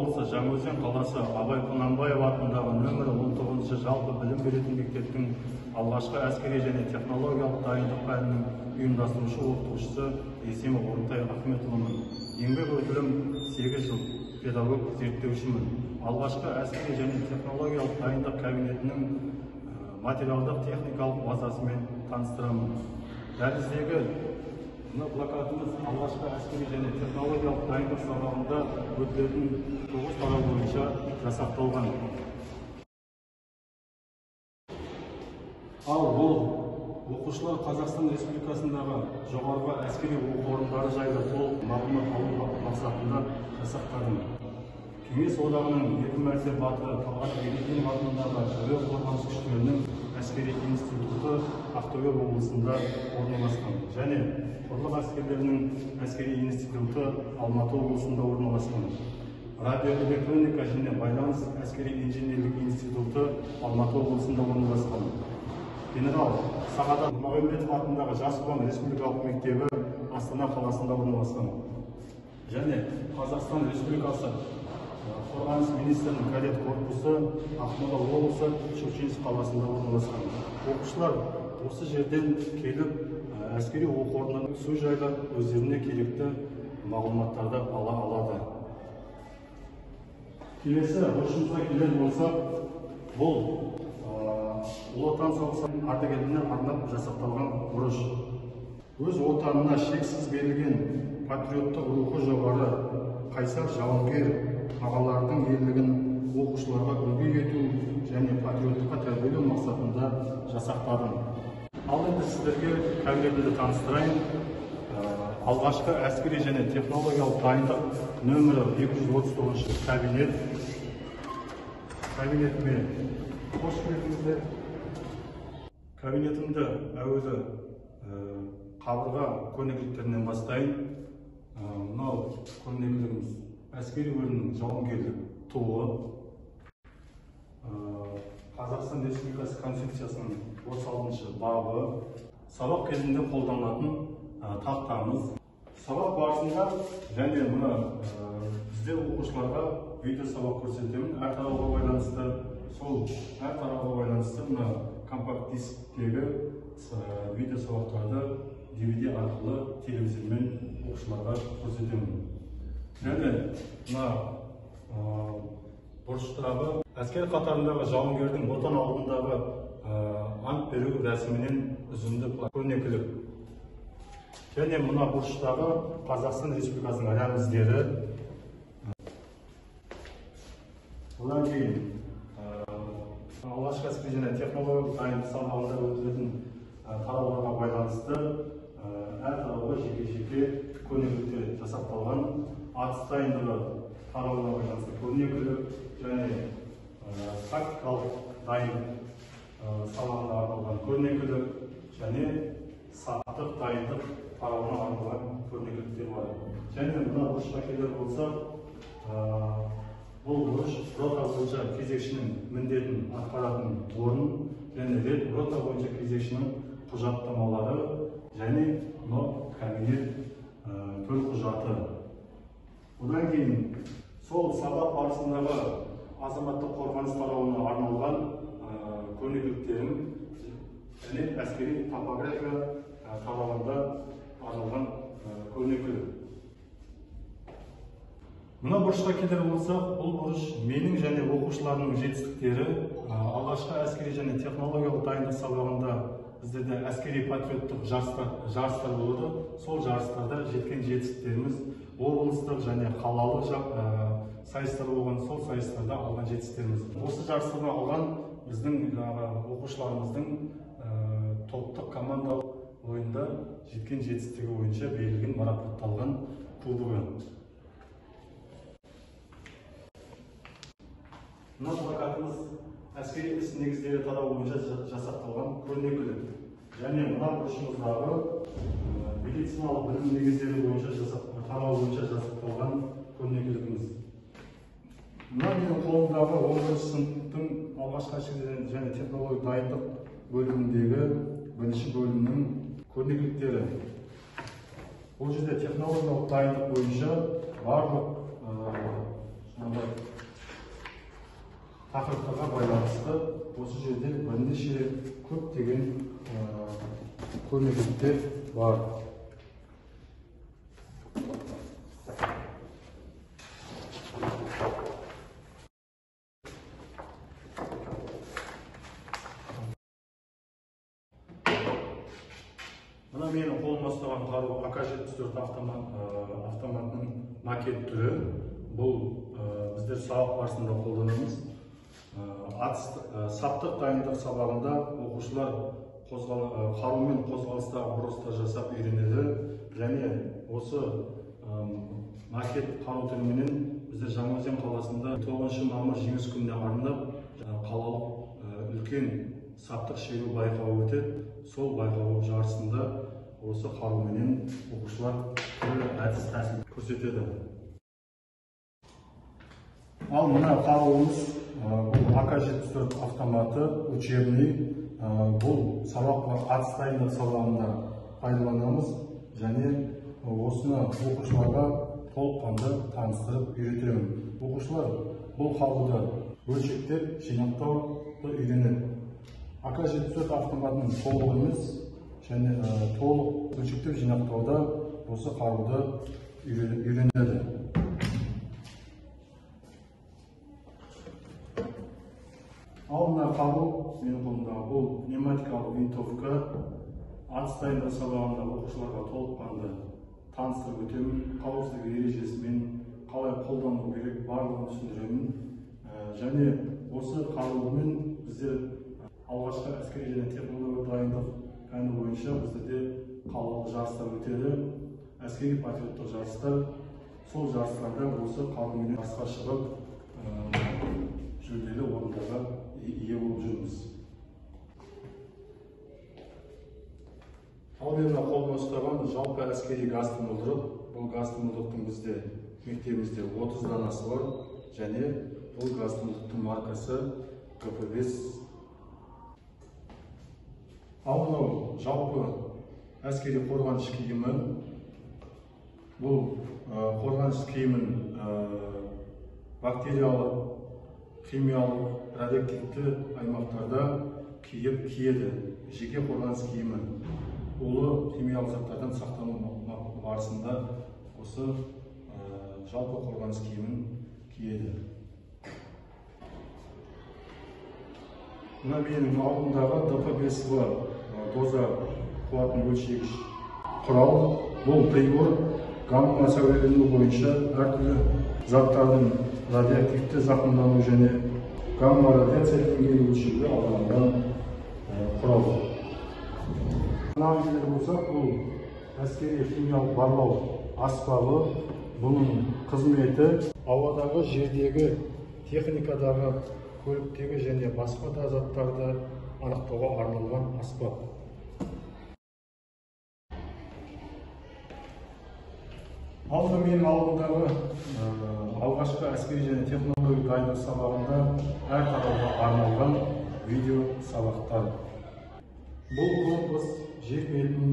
облысы Жаңаөзен қаласы Абай Құнанбаев атындағы нөмірі 19 жалпы білім беретін мектептің алғашқы әскери және технологиялық дайындық пәнінің ұйымдастырушы оқытушысы Есімов Орынтай Ахметұлымын. Еңбек өтілім 8 жыл, педагог зерттеушімін. Алғашқы әскери және технологиялық дайындық кабинетінің материалдық техникалық базасымен таныстырамын. Дәліздегі мына плакатымыз алғашқы әскери және технологиялық дайындық сабағында өтілетін 9 тарау бойынша жасақталған. Ал бұл оқушылар Қазақстан Республикасындағы жоғарғы әскери оқу орындары жайлы толық мағлұмат алу мақсатында жасақтадым. Кеңес Одағының 2 мәрте батыры Талғат Бегединов атындағы әуе қорғаныс күштерінің әскери институты Ақтөбе облысында орналасқан және құрлық әскерлерінің әскери институты Алматы облысында орналасқан. Радиоэлектроника және байланыс әскери инженерлік институты Алматы облысында орналасқан. Генерал Сағадат Нұрмағамбетов атындағы Жас ұлан республикалық мектебі Астана қаласында орналасқан. Және Қазақстан Республикасы Қорғаныс министрінің кадет корпусы Ақмола облысы Щучинск қаласында орналасқан. Оқушылар осы жерден келіп әскери оқу орнына түсу жайлы өздеріне керекті мағлұматтарды ала алады. Келесі бұрышымызға келер болсақ, бұл Ұлы Отан соғысы ардагерлеріне арнап жасақталған бұрыш. Өз отанына шексіз берілген патриоттық рухы жоғары қайсар жауынгер ағалардың ерлігін оқушыларға үлгі ету және патриоттыққа тәрбиелеу мақсатында жасақтадым. Ал енді сіздерге кабинетімді таныстырайын. Алғашқы әскери және технологиялық дайындық нөмірі 239 кабинет. Кабинетіме қош келдіңіздер. Кабинетімді әуелі қабырға көрнекіліктерінен бастайын. Мынау көрнекілігіміз әскери бөлімнің жауынгерлік туы, Қазақстан Республикасы Конституциясының 36 бабы, сабақ кезінде қолданылатын тақтамыз. Сабақ барысында және мына бізде оқушыларға видео сабақ көрсетемін. Әр тарауға байланысты, сол әр тарауға байланысты мына компакт дисктегі видео сабақтарды DVD арқылы телевизормен оқушыларға көрсетемін. Және мына бұрыштағы әскер қатарындағы жауынгердің отан алдындағы ант беру рәсімінен үзінді көрнекілік. Және мына бұрыштағы Қазақстан Республикасының рәміздері. Одан кейін алғашқы әскери және технологиялық дайындық сабағында өтілетін тарауларға байланысты әр тарауға жеке-жеке көрнекіліктер жасақталған. Атыс дайындығы тарауына байланысты көрнекілік және тактикалық дайындық сабағына арналған көрнекілік және саптық дайындық тарауына арналған көрнекіліктер бар. Және мына бұрышқа келер болсақ, бұл бұрыш рота бойынша кезекшінің міндетін атқаратын орын және рота бойынша кезекшінің құжаттамалары және мынау кабинет төлқұжаты. Одан кейін сол сабақ барысындағы азаматтық қорғаныс тарауына арналған көрнекіліктерім және әскери топография тарауында арналған көрнекілік. Мына бұрышқа келер болсақ, бұл бұрыш менің және оқушыларымның жетістіктері. Алғашқы әскери және технологиялық дайындық сабағында біздерде әскери патриоттық жарыстар болады. Сол жарыстарда жеткен жетістіктеріміз облыстық және қалалық сайыстар болған, сол сайыстарда алған жетістіктеріміз. Осы жарыстарда алған біздің оқушыларымыздың топтық командалық ойында жеткен жетістігі бойынша берілген марапатталған кубогы. Мына плакатымыз әскери іс негіздері тарауы бойынша жасақталған көрнекілік. Және мына бұрышымыздағы медициналық білім негіздері бойынша тарауы бойынша жасақталған көрнекілігіміз. Мына менің қолымдағы 11 сыныптың алғашқы әскери және технологиялық дайындық бөліміндегі бірінші бөлімнің көрнекіліктері. Бұл жерде технологиялық дайындық бойынша барлық Тақырыптарға байланысты осы жерде бірнеше көптеген көрнекіліктер бар. Мына менің қолыма ұстаған қару АК-74 автоматының макет түрі. Бұл біздер сабақ барысында қолданамыз. Саптық дайындық сабағында оқушылар қарумен қозғалыстағы бұрыстар жасап үйренеді. Және осы макет қару түріменен біздер Жаңаөзен қаласында 9 мамыр жеңіс күніне арнап қалалық үлкен саптық шеру байқауы өтеді. Сол байқау жарысында осы қаруменен оқушылар түрлі әдіс тәсіл көрсетеді. Ал мына қаруымыз бұл АК-74 автоматы учебный. Бұл сабақ атыс дайындық сабағында пайдаланамыз және осыны оқушыларға толыққанды таныстырып үйретемін. Оқушылар бұл қаруды бөлшектеп жинақтауды үйренеді. АК-74 автоматының толық емес және толық бөлшектеп жинақтауда осы қаруды үйренеді. Ал мына қару менің қолымдағы бұл пневматикалық винтовка. Атыс дайындық сабағында оқушыларға толыққанды таныстырып өтемін. Қауіпсіздік ережесімен қалай қолдану керек барлығын түсіндіремін. Және осы қарумен біздер алғашқы әскери және технологиялық дайындық пәні бойынша біздерде қалалық жарыстар өтеді. Әскери патриоттық жарыстар. Сол жарыстарда осы қарумен жарысқа шығып жүлделі орындарға ие болып жүрміз. Ал мен мына қолыма ұстаған жалпы әскери газ тұмылдырық. Бұл газ тұмылдырықтың бізде мектебімізде 30 данасы бар. Және бұл газ тұмылдырықтың маркасы ГП5. Ал мынау жалпы әскери қорғаныш киімі. Бұл қорғаныш киімін бактериялық, химиялық, радиоактивті аймақтарда киеді. Жеке қорғаныс киімі. Улы химиялық заттардан сақтану барысында осы жалпы қорғаныс киімін киеді. Мына менің алдымдағы ДП-5В доза қуатын өлшегіш құрал. Бұл прибор гамма сәулелену бойынша әртүрлі заттардың радиоактивті зақымдану және гамма радиация деңгейін өлшеуге арналған құрал. Мына жерде болсақ, бұл әскери химиялық барлау аспабы. Бұның қызметі ауадағы, жердегі, техникадағы, көліктегі және басқа да заттарды анықтауға арналған аспап. Ал менің алдымдағы алғашқы әскери және технологиялық дайындық сабағында әр тарауға арналған видео сабақтар. Бұл компас жер бетін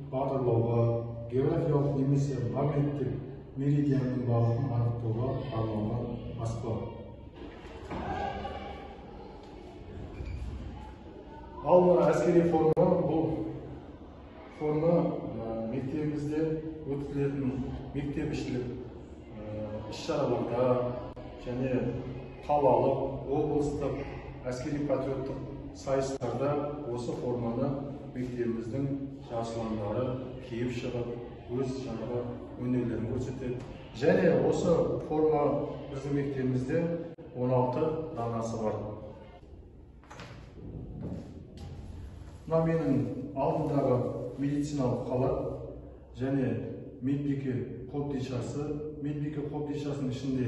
бағдарлауға, географиялық немесе магниттік меридианның бағытын анықтауға арналған аспап. Ал мына әскери форма, бұл форма мектебімізде өткізілетін мектепішілік іс-шараларда және қалалық, облыстық, әскери патриоттық сайыстарда осы форманы мектебіміздің жас ұландары киіп шығып, өз жаңағы өнерлерін көрсетеді. Және осы форма біздің мектебімізде 16 данасы бар. Мына менің алдымдағы медициналық халат және медбике қобдишасы. Медбике қобдишасының ішінде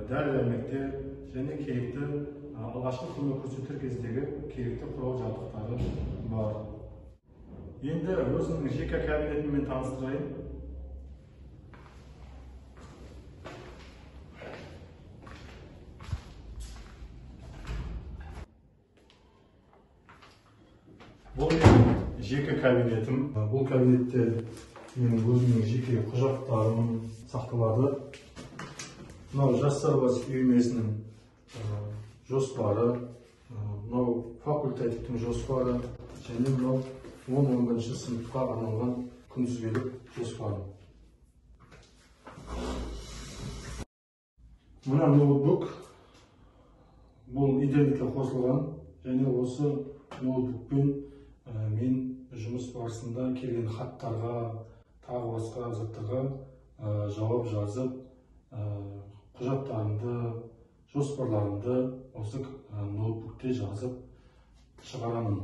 дәрі-дәрмектер және керекті алғашқы көмек көрсетер кездегі керекті құрал жабдықтары бар. Енді өзімнің жеке кабинетіммен таныстырайын. Бұл менің жеке кабинетім. Бұл кабинетте менің өзімнің жеке құжаттарым сақталады. Мынау жас сарбаз үйірмесінің жоспары, мынау факультативтің жоспары және мынау 10-11 сыныпқа арналған күнтізбелік жоспары. Мына ноутбук, бұл интернетке қосылған және осы ноутбукпен мен жұмыс барысында келген хаттарға, тағы басқа заттарға жауап жазып, құжаттарымды, жоспарларымды осы ноутбукте жазып шығарамын.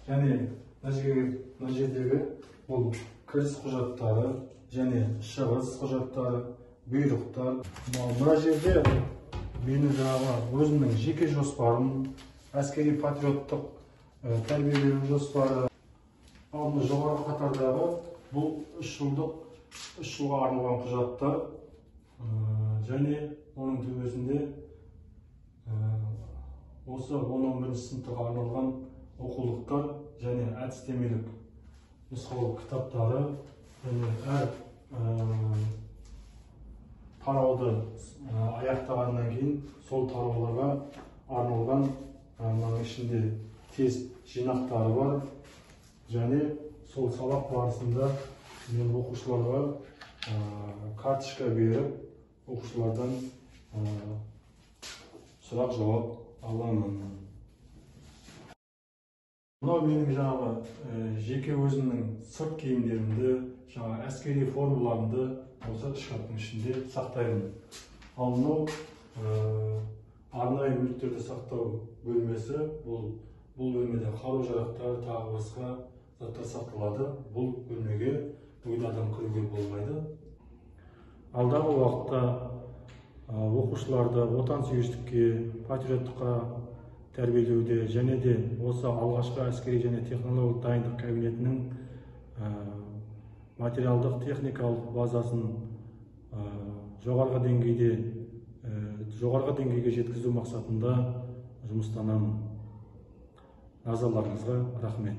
Және мына жердегі бұл кіріс құжаттары және шығыс құжаттары, бұйрықтар. Мына жерде менің жаңағы өзімнің жеке жоспарым, әскери патриоттық тәрбие беру жоспары. Ал мына жоғарғы қатардағы бұл 3 жылға арналған құжаттар және оның төбесінде осы 10-11 сыныпқа арналған оқулықтар және әдістемелік нұсқаулық кітаптары және әр тарауды аяқтағаннан кейін сол тарауларға арналған мынаның ішінде тест жинақтары бар. Және сол сабақ барысында мен оқушыларға карточка беріп, оқушылардан сұрақ жауап аламын. Мынау менің жаңағы жеке өзімнің сырт киімдерімді, жаңағы әскери формаларымды осы шкафтың ішінде сақтаймын. Ал мынау арнайы мүліктерді сақтау бөлмесі. Бұл бөлмеде қару-жарақтар, тағы басқа заттар сақталады. Бұл бөлмеге бөгде адам кіруге болмайды. Алдағы уақытта оқушыларды отансүйгіштікке, патриоттыққа тәрбиелеуде және де осы алғашқы әскери және технологиялық дайындық кабинетінің материалдық техникалық базасын жоғарғы деңгейге жеткізу мақсатында жұмыстанамын. Назарларыңызға рахмет.